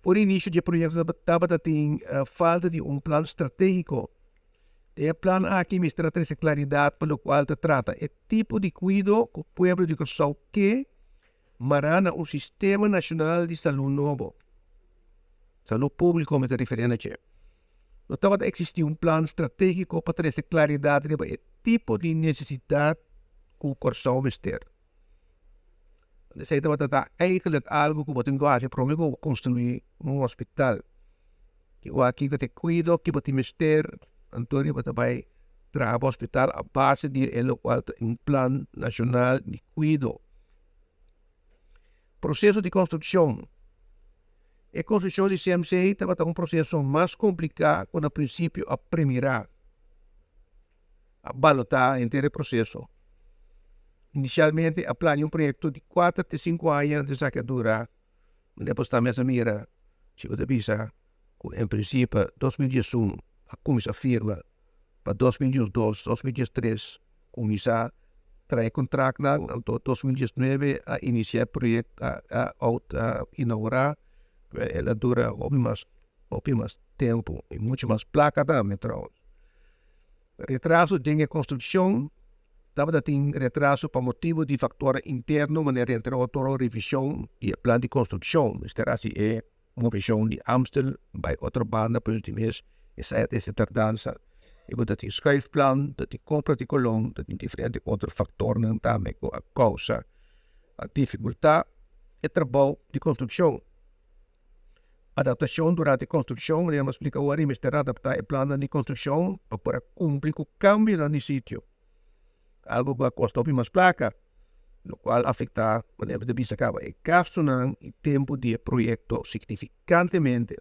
For di inisio di e proyekto tabata tin falta di un plan stratégiko. Den e plan aki mester a trese klaridat pa lokual ta trata e tipo di kuido ku pueblo di Kòrsou ke mará na un sistema nashonal di salú nobo. Salú públiko mi ta referí na dje. No tabata eksistí un plan stratégiko pa trese klaridat riba e tipo di nesesidat ku Kòrsou mester. Esei tabata ta eigenlijk algu ku bo tin ku hasi promé ku bo konstruí un hospital. Igual kiko ta e kuido ki bo tin mester, anto bo ta bai traha bo hospital a base di e lokual ta un plan nashonal di kuido. Proseso di konstrukshon. E konstrukshon di CMC tabata un proseso mas kompliká ku na prinsipio a premirá. A balotá henter e proseso. Inisialmente a plania un proyekto di kuater te sinku aña, esaki a dura, depos tambe a mira si bo ta bisa ku en prinsipio 2011 a kuminsá firma pa 2012, 2013 kuminsá traha e kontraktnan, anto 2019 a inisiá e proyekto, a a inougurá, el a dura hopi mas hopi mas tempu i muchu mas plaka tambe trouwens. Retraso den e konstrukshon tabata tin retraso pa motibu di faktornan interno manera entre otro revishon di e plan di konstrukshon. Mester hasi e moveshon di Amstel bai otro banda por ultimo mes esei a trese tardansa. I bo ta tin schuifplan, ta tin kompra di kolon, ta tin diferente otro faktornan tambe ku a kousa a difikultá e trabou di konstrukshon. Adaptashon durante konstrukshon, manera mi a splika awor, mester adaptá e plannan di konstrukshon pa por a kumpli ku kambionan di sitio, algu ku a kosta hopi mas plaka, lokual a afektá, manera mi ta bisa kaba, e gastunan i tempu di e proyekto signifikantemente.